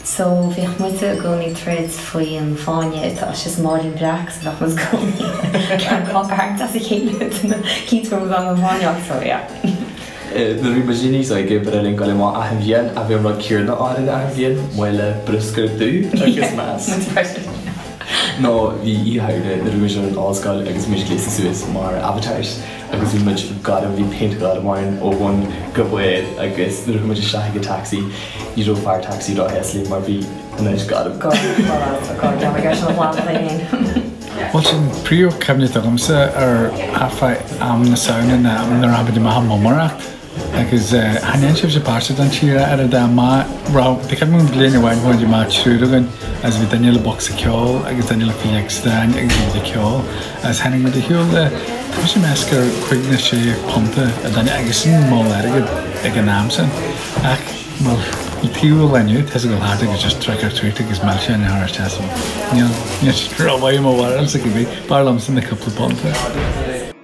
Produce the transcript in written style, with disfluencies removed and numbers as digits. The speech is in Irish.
So bhíodh muide i gcónaí ag troid faoi an fáinne, tá sé sa mBáirín Breac so bheadh muid i gcónaí ceann cáca a tharraingt as a chéile cinnte go raibh an fáinne ann so yeah. Nuair a bhí muid níos óige ba bhreá linn goil amach achan bhliain ach bhí an rud céanna orainn achan bhliain, mála bruscair dubh agus masc. Nó bhí Oíche Shamhna nuair a bhí muid ar an ollscoil agus bhí muid gléasta suas mar avatars agus bhí muid gorm, bhí péint ghorm orainn ó bhun go barr agus nuair a chuaigh muid isteach ag an taxi ní raibh fear taxi róshásta linn mar bhí muid gorm. Bhuel sin príomhchuimhne atá agamsa ar thart fá am na Samhna ná nuair a rachaidh muid amach ag mumaireacht agus chan dhein sibhse páiste den tír a oiread dá mba raibh tá cuimhne agam bliain amháin chuaigh muid amach triúr againn agus bhí duine le bocsa ceoil agus duine le fidléir stáin agus bhí muid ag ceol agus tháinig muid ar shiúl le tá mise ag meas gur cúig nó sé punta an duine agus sin moll airgid ag an am sin ach bhuel an tríú lá inniu tá sé ag dul thart agus just trick or treat agus milseáin a chur isteach so níl níl sé rómhaith i mo bharúilsa cibé b'fhearr liomsa na cúpla punta.